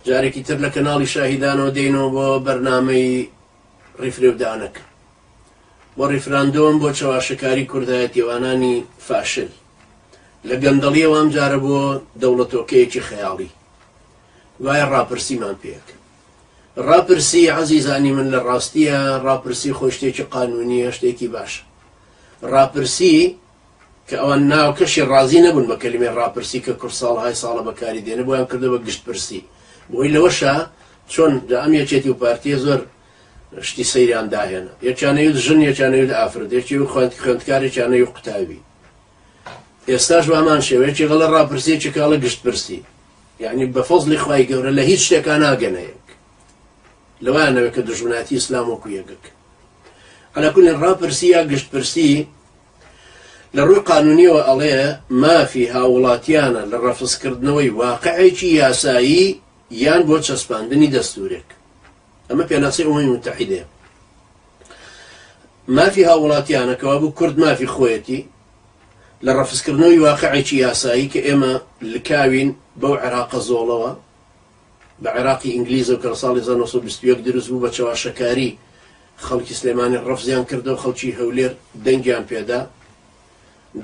جارێکی تر لە کەناڵی شاهیدانەوە دێینەوە بۆ بەرنامەی ڕیفرێودانەکە بۆ ڕیفراندۆم بۆ چەواشەکاری کوردایەتیوانانی فاشل لە گەندەڵیەوە ئەم جارە بۆ دەوڵەتۆکەیەکی خەیاڵی وایە ڕاپرسیمان پێک ڕاپرسی عەزیزانی من لە ڕاستیە ڕاپرسی خۆی شتێکی قانونیە شتێکی باشە ڕاپرسی کە ئەوان ناوکەشی ڕازی نەبوون بە کەلیمەی ڕاپرسی کە کورد ساڵهای ساڵە بەکاری دێنێ بۆیان کردووە بە گشتپرسی بۆی لەوەشا چۆن جا ئەم یەکێتی و پارتیە زۆر شتی سەیریان داهێنا یەکیان ئەیوت ژن یەکیان ئەیوت ئافرەت یەکی و خوێند خوێندکار یەکیان ئەیوت قوتابی ئێستاش بە هەمان شێوە یەکی غەڵە ڕاپرسی یەکی کاڵە گشتپرسی یعنی بە فەزلی خوای گەورە لە هیچ شتێکا ناگەنە یەک لەوایان نەوێت کە دوژمنایەتی ئیسلام وەکو یەکەک عەلا کولین ڕاپرسی یا گشتپرسی لە ڕووی قانونیەوە ئەڵێ مافی هاووڵاتیانە لە ڕەفزکردنەوەی واقعێکی یاسایی یان بۆ چەسپاندنی دەستورێک. ئەمە پێناسەی ئومەمی موتەحیدەیە. مافی هاووڵاتیانە کەوابوو کورد مافی خۆیەتی لە ڕەفزکردنەوەی واقعێکی یاسایی کە ئێمە لکاوین بەو عێراقە زۆڵەوە بە عێراقی ئینگلیزەوە کە لە ساڵی 1921 دروست بوو بە چەواشەکاری خەڵکی سلێمانی ڕەفزیان کردەوە خەڵکی هەولێر دەنگیان پێدا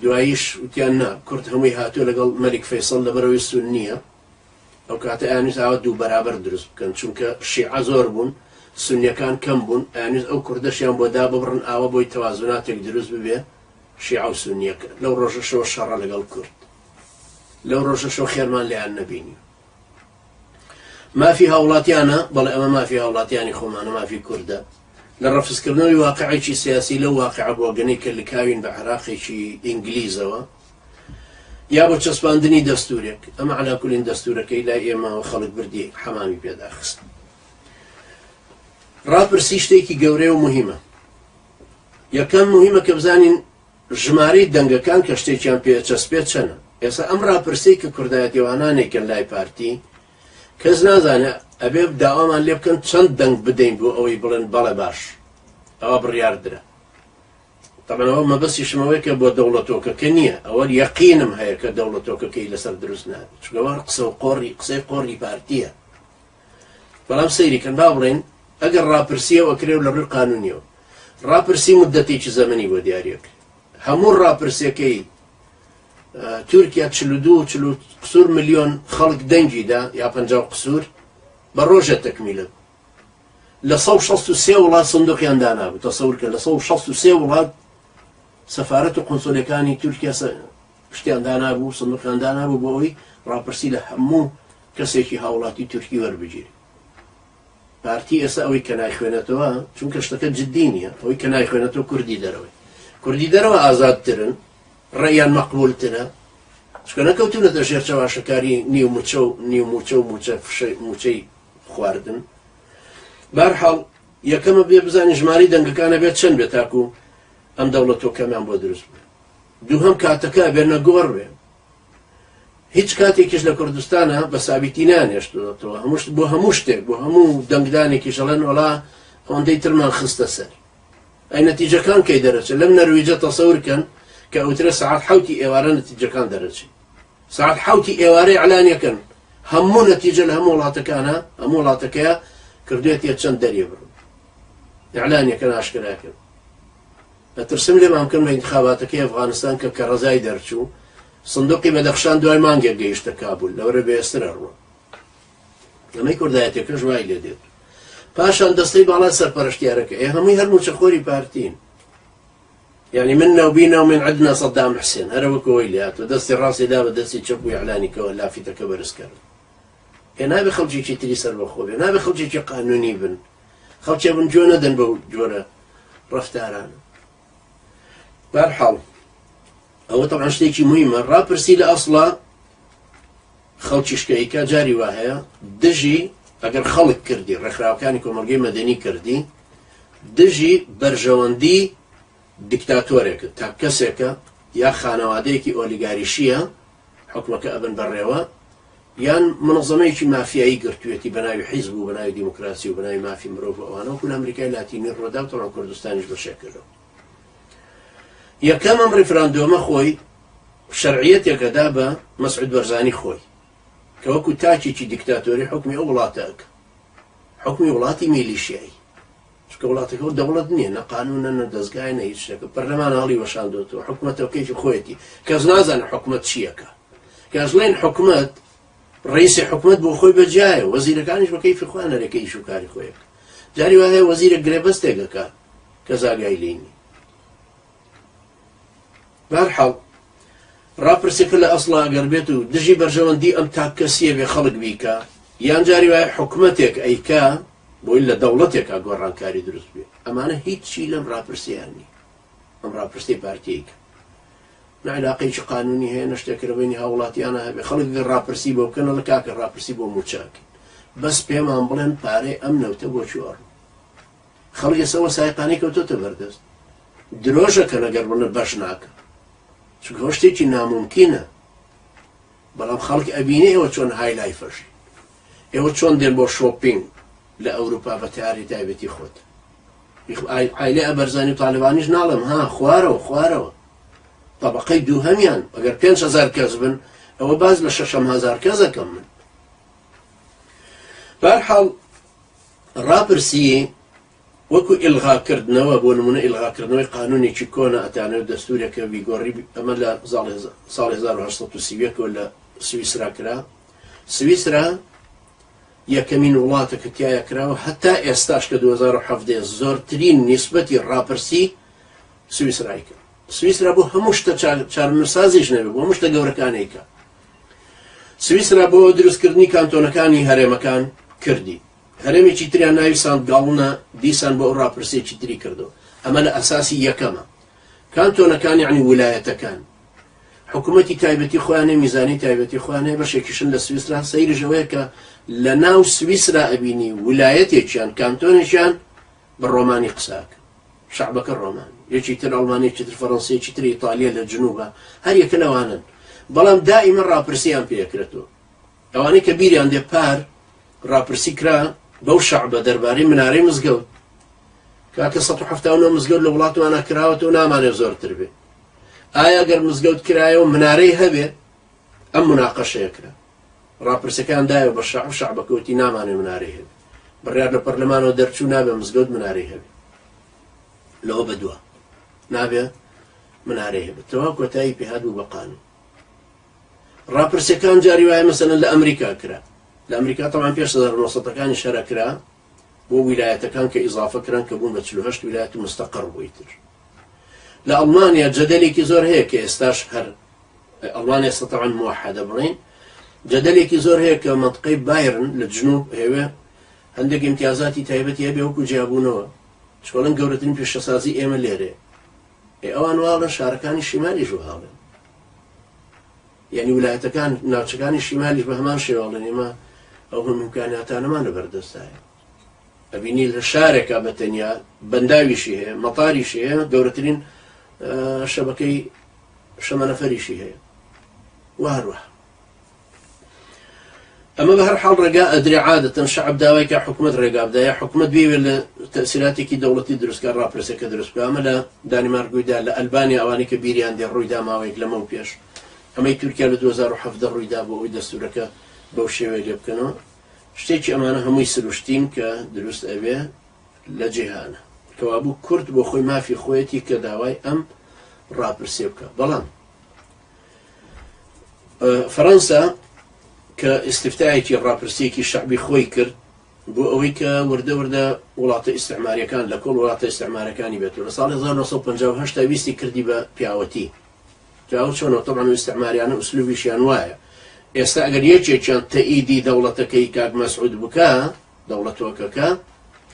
دواییش وتیان نا کورد هەمووی هاتووە لەگەڵ مەلیک فەیسەڵ لەبەرەوەی سوننیە ئەو کاتە ئەیانویست ئاوا دوو بەرابەر دروست بکەن چونکە شیعە زۆر بوون سونیەکان کەم بوون ئەیانویست ئەو کوردەشیان بۆ داببڕن ئاوا بۆی تەوازوناتێک دروست ببێ شیعە و سونیەکە لەو ڕۆژەشەوە شەڕە لەگەڵ کورد لەو ڕۆژەشەوە خێرمان لێیان نەبینی مافی هاوڵاتیانە، بەڵێ ئەمە مافی هاوڵاتیانی خۆمانە، مافی کوردە لە ڕەفزکردنەوەی واقعێکی سیاسی لەو واقعە بۆگەنەی کە لکاوین بە عێراقێکی ئینگلیزەوە یا بۆ چەسپاندنی دەستورێک، ئەمە عەلا کولین دەستورەکەی لای ئێمە و خەڵک بردی حەمامی پێداخست. ڕاپرسی شتێکی گەورەیە و مهمە. یەکەم مهمە کە بزانین ژمارەی دەنگەکان کە شتێکیان پێ ئەچەسپێت چەنە؟ ئێستا ئەم ڕاپرسەی کە کوردایەتیوانانێکن لای پارتی کەس نازانێ ئەبێ داوامان لێ بکەن چەند دەنگ بدەین بۆ ئەوەی بڵێن بەڵێ باش ئەوە بڕیار درا. طبعا ئەوە مەبەستیشم ئەوەیە کە بۆ دەوڵەتۆکەکە نییە ئەوە یەقینم هەیە کە دەوڵەتۆکەکەی لەسەر دروست نابێت چونکە ئەوە قسە و قۆڕی قسەی قۆڕی پارتیە بەڵام سەیری کەن با بڵێن ئەگەر ڕاپرسیەوە ئەکرێ و لە ڕووی قانونیەوە ڕاپرسی مدەتێکی زەمەنی بۆ دیاریەکرێ هەموو ڕاپرسیەکەی تورکیا 42 چل قسوور ملیۆن خەڵک دەنگی دا یا 50 قسوور بە ڕۆژە تەکمیلە لە 163 وڵات سندوقیان دانابوو تەسەور کە لە 163 وڵات سەفارەت و قونسولەکانی تورکیا شتیان دانابوو سندوقیان دانابوو بۆ ئەوەی ڕاپرسی لە هەموو کەسێکی هاوڵاتی تورکی وەربگیری پارتی ئێستا ئەوەی کە نایخوێنێتەوە چونکە شتەکە جدی نییە ئەوەی کە نایخوێنێتەوە کوردی دەرەوەی کوردی دەرەوە ئازادترن ڕێیان مەقبولترە چونکە نەکەوتونەتە ژێر چەواشەکاری نیو موچە و نیو موچە و موچە موچەی خواردن بارحاڵ یەکەمە بێ بزانین ژماری دەنگەکانە بێت چەند بێت تاکو ئەم دەوڵەتۆکەمان بۆ دروست بوو دووهەم کاتەکە بێ نەگۆڕ بێ هیچ کاتێکیش لە کوردستانە بە سابیتی نانێشتەوە هەموو بۆ هەموو شتێک بۆ هەموو دەنگدانێکیش ئەڵێن وەڵا ئەوەندەی ترمان خستە سەر ئەی نەتیجەکان کەی دەرەچێت لەم نەرویجە تەسەور کەن کە ئەوترە سەعات حوتی ئێوارە نەتیجەکان دەرەچێت سەعات حوتی ئێوارەی ئەلانیەکەن هەموو نەتیجە لە هەموو وڵاتەکانە هەموو وڵاتەکەیە کردوێتیە چەند دەریە بڕن ئەلانیەکەن ئاشکراکەن ئەترسم لێمان بکەن بە ئینتخاباتەکەی ئەفغانستان کە کەڕەزای دەرچوو سندوقی بەدەخشان دوای مانگێک گەیشتە کابول لەوەرە بێستر ئەڕوا ئەمەی کوردایەتەکەش وای لێ دێت پاشان دەستەی باڵا سەرپەرشتیارەکە ئێ هەمووی هەر موچەخۆری پارتین یعنی من نەوبینە و من عدنا سەدام حسێن هەرە وەکەوەی لێ هاتوە دەستی ڕاستی دا بە دەستی چەپ و ئیعلانی کەوە لافیتەکە بەرز کەن ئێ نابێ خەڵکێکی تری سەربەخۆ بێ نابێ خەڵکێکی قانونی بن خەڵکێ بن گوێ نەدەن بەو جۆرە ڕەفتارانە بەرحاڵ ئەوە تەبعەن شتێکی مهمە ڕاپرسی لە ئەسڵا خەڵکیش کە ئەیکا جاری وا هەیە دژی ئەگەر خەڵک کردی ڕێکخراوەکانی کۆمەڵگەی مەدەنی کردی دژی بەرژەوەندی دیکتاتۆرێکە تا کەسێکە یا خانەوادەیەکی ئۆلیگاریشیە حکومەکە ئەبن بەڕێوە یان منەزەمەیەکی مافیایی گرتوویەتی بە ناوی حیزب و بە ناوی دیموکراسی و بە ناوی مافی مرۆڤ و ئەوانە وەکو لە ئەمریکای لاتینی ڕوودا و تەبعەن کوردستانیش بەشێک کردەوە. یەکەم ئەم ڕیفراندۆمە خۆی شەرعیەتێک ئەدا بە مەسعود بەرزانی خۆی. کە وەکو تاکێکی دیکتاتۆری حوکمی ئەو وڵاتە ئەکا، حوکمی وڵاتی میلیشیایی. چونکە وڵاتەکە و دەوڵەت نییە، نە قانونە نە دەزگایە نە هیچ شتێکە، پەرلەمان هەڵی وەشاندۆتەوە، حکومەتە و کەیفی خۆیەتی، کەس نازانێت حکومەت چییەکە. کەس ڵێن حکومەت، ڕئیسی حکومەت بۆ خۆی بەجیایە، وەزیرەکانیش بە کەیفی خۆیان هەرێکە ئیش و کاری خۆیەکە. جاری وا هەیە وەزیرێک گرێبەستێک ئەکا کەس ئاگای لێی نییە. بەهەرحاڵ ڕاپرسیەکە لە ئەسڵا گەر بێت و دژی بەرژەوەندی ئەم تاک کەسیە بێ خەڵک بیکا یان جاری وایە حکومەتێک ئەیکا بۆی لە دەوڵەتێکا گۆڕانکاری دروست بێ، ئەمانە هیچی لەم ڕاپرسیان نیە. ئەم ڕاپرسیەی پارتیەیکە نە عیلاقەیەکی قانونی هەیە نە شتێک لە بەینی هاوڵاتیانە هەبێ. خەڵک گەر ڕاپرسی بۆ بکەن ئەڵێ کاکە ڕاپرسی بۆ موچە ئەکەین، بەس پێمان بڵێن پارەی ئەم نەوتە بۆ کوێ ئەڕوا. خەڵک ئێستا وەسایقانەی کەوتۆتە بەردەست درۆش ئەکەن ئەگەر بڵێن بەش ناکەن، چونکە ئەوە شتێکی نامومکینە. بەڵام خەڵک ئەبینێ ئێوە چۆن های لایفەژین، ئێوە چۆن دێن بۆ شۆپینگ لە ئەوروپا بە تەیارەی تایبەتی خۆت. عایلەی ئەبەرزانی و تاالبانیش ناڵێم ها، خوارەوە خوارەوە طبقەی دووهەمیان ئەگەر 5000 کەس بن ئەوە باز لە 6000 کەس ئەکەم من. بەهەرحاڵ ڕاپرسی وەکو ئیلغاکردنەوە، بۆ نمونە ئیلغاکردنەوەی قانونێکی کۆنە ئەتانەوێت دەستورێکە بیگۆڕی، ئەمە لە ساڵی 1831 ەوە لە سویسرا کرا. سویسرا یەکەمین وڵاتە کە تیایا کراوە، هەتا ئێستاش کە 2017 زۆرترین نیسبەتی ڕاپرسی سویسرای کرد. سویسرا بۆ هەموو شتە چارەنووسسازیش نەبێ، بۆ هەموو شتە گەورەکانی کە سویسرا بۆ دروستکردنی کانتۆنەکانی هەرێمەکان کردی. هەرێمێکی تریان ناوی سانت گاڵنە، دیسان بۆ ئەو ڕاپرسیەکی تری کردەوە. ئەمە لە ئەساسی یەکەمە. کانتۆنەکان یەعنی ولایەتەکان حکوومەتی تایبەتی خۆیان هەیە، میزانی تایبەتی خۆیان هەیە، بەشێکیشن لە سویسرا. سەیریش ئەوەیە کە لە ناو سویسرا ئەبینی ولایەتێکیان کانتۆنێکیان بە ڕۆمانی قساکە، شعبەکە ڕۆمان، یەکی تر ئەڵمانی، یەکی تر فەڕەنسی، یەکی تر ئیتالیە لە جنوبە، هەر یەکە لەوانن. بەڵام دائیمە ڕاپرسیان پێکرێتەوە. ئەوانەی کە بیریان دێ پار ڕاپرسی کرا بەو شەعبە دەربارەی منارەی مزگەوت. کاکە 179 مزگەوت لە وڵاتمانە کراوەتەوە، نامانێ زۆرتر بێ. ئایا گەر مزگەوت کرایەوە منارەی هەبێ؟ ئەم مناقەشەیە کرا. ڕاپرسەکان دایەوە بە شەعب، شەعبەکە وتی نامانێ منارەی هەبێ. بڕیار لە پەرلەمانەوە دەرچوو نابێ مزگەوت منارەی هەبێ. لەوە بەدوا نابێ منارەی هەبێت. تەواو کۆتایی پێهات بوو بە قانون. ڕاپرسیەکان جاری وایە مەسەلەن لە ئەمریکا کرا، لە ئەمریکا تەبعەن پێش 1900ەکانی شەرە کرا بۆ ویلایەتەکان کە ئیزافە کران کە بوون بە 48 ویلایەت و مستەقڕ بووی تر. لە ئەڵمانیا جەدەلێکی زۆر هەیە کە ئێستاش هەر ئەڵمانیا ئێستا تەبعەن موحەدە بڵین، جەدەلێکی زۆر هەیە کە مەنتقەی بایرن لە جنوب هەیە هەندێک ئیمتیازاتی تایبەتی هەبێ وەکو جیابوونەوە، چۆڵن گەورەترین پیشەسازی ئێمە لێرەیە. ئێ ئەوان واڵن شارەکانی شیمالیش وهاڵن، یعنی ولایەتەکان ناوچەکانی شیمالیش بە هەمان شێواڵن. ئێمە ئەو هەموو ئیمکانیاتانەمان لە بەردەستایە. ئەبینی لە شارێکا بە تەنیا بەنداویشی هەیە، مەتاریشی هەیە، گەورەترین شەبەکەی شەمەنەفەریشی هەیە و هەروەها ئەمە بە هەر حاڵ ڕێگا ئەدرێ. عادەتەن شەعب داوای کە حکومەت ڕێگا بدە یا حکومەت بیەوێت لە تەسیراتێکی دەوڵەتی دروستکە ڕاپرسەکە دروست بکە. ئەمە لە دانیمارک ڕوویدا، لە ئەلبانیا ئەوانەی کە بیریان دێ ڕوویدا ماوەیەک لەمەو پێش. ئەمەی تورکیا لە 2017 ڕوویدا بۆ ئەوەی دەستورەکە بەو شێوەیە لێ بکەنەوە. شتێکی ئەمانە هەمووی سروشتین کە دروست ئەبێ لە جیهانە. کەوابوو کورد بۆ خۆی مافی خۆیەتی کە داوای ئەم ڕاپرسیە بکە. بەڵام فەرەنسا کە ئیستفتایەکی ڕاپرسیەکی شەعبی خۆی کرد بۆ ئەوەی کە وردە وردە وڵاتە ئیستعماریەکان لە کۆڵ وڵاتە ئیستعمارەکانی بێت و لە ساڵی 1958 ویستی کردی بە پیاوەتی. جا ئەو چۆنە؟ طبعا ئیستعماریانە ئوسلوبیشیان وایە. ئێستا ئەگەر یەکێکیان تەئیدی دەوڵەتەکەی کاک مەسعود بکا، دەوڵەتۆکەکە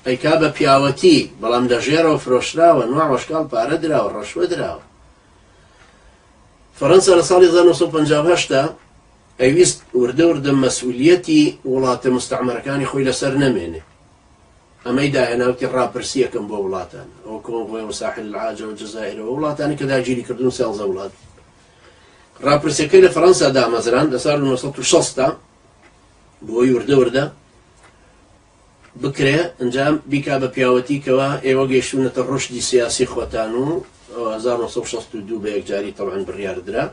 ئەیکا بە پیاوەتی، بەڵام لە ژێرەوە فرۆشراوە، نوع وەشکاڵ پارە دراوە، ڕەشوە دراوە. فەرەنسا لە ساڵی 1958 دا ئەیویست وردە وردە مەسئولیەتی وڵاتە مستعمرەکانی خۆی لەسەر نەمێنێ. ئەمەی داهێنا وتی ڕاپرسیەکەم بۆ وڵاتان، ئەوە کۆنغۆیە و ساحل العاجە و جەزائیرەوە، وڵاتانی کە داگیری کردوون 13 وڵات. ڕاپرسیەکەی لە فەرەنسا دامەزراند لە ساڵی 1960 دا بۆی وردە وردە بکرێ ئەنجام بیکا بە پیاوەتی کەوا ئێوە گەیشتوونەتە ڕوشدی سیاسی خۆتان و 1962 بە یەکجاری تەبعەن بڕیار درا.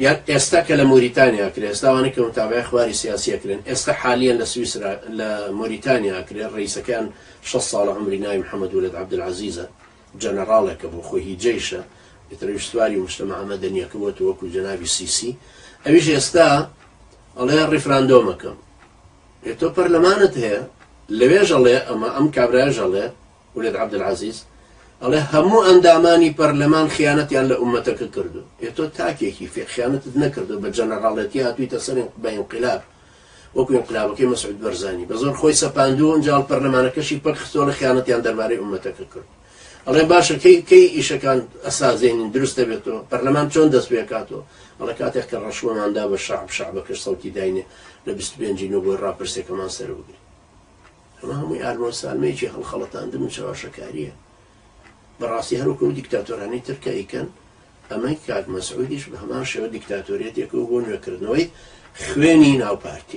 یان ئێستا کە لە مۆریتانیا ئەکرێ، ئێستا ئەوانەی کە متابعەی ئەخباری سیاسی ئەکرێن، ئێستا حالیەن لە سویسرا لە مۆریتانیا ئەکرێ، ڕەئیسەکەیان 60 ساڵە عومری ناوی محەمەد ولد عەبدولعەزیزە، جەنەڕاڵێکە بۆ خۆی هی جەیشە، ئیتر ئەویش سواری موجتەمەعە مەدەنیەکە بۆتە وەکو جەنابی سیسی، ئەویش ئێستا ئەڵێ ڕیفراندۆم ئەکەم. ئێ تۆ پەرلەمانت هەیە، لەوێش ئەڵێ ئەمە، ئەم کابرایەش ئەڵێ ولد عەبدولعەزیز ئەڵێ هەموو ئەندامانی پەرلەمان خیانەتیان لە ئومەتەکە کردو. ئێ تۆ تاکێکی فێ خیانەتت نەکردو بە جەنەڕاڵێتی هاتوویتە سەر بە ئینقلاب وەکو ئینقلابەکەی مەسعود بەرزانی بە زۆر خۆی سەپاندوو ئینجا پەرلەمانەکەشی پەک خستووە ئەڵێ خیانەتیان دەربارەی ئومەتەکە کرد. ئەڵێ باشە کەی کەی ئیشەکان ئەسازێنین دروست دەبێتەوە پەرلەمان چۆن دەست پێکاتەوە ئەڵێ کاتێک کە ڕەشوەمان دا بە شەعب شەعبەکەش سەوتی داینێ لە 25 نۆ بۆی ڕاپرسێکەمان سەر بگرین. ئەمە هەمووی ئارمۆن سالمەیەکی هەڵخەڵەتاندن و چەواشەکارییە. بەڕاستی هەروەکو ئەو دیکتاتۆرانەی تر کە ئەیکەن، ئەمەی کاک مەسعودیش بە هەمان شێوە دیکتاتۆریەتێکە و بۆ نوێکردنەوەی خوێنی ناو پارتیە.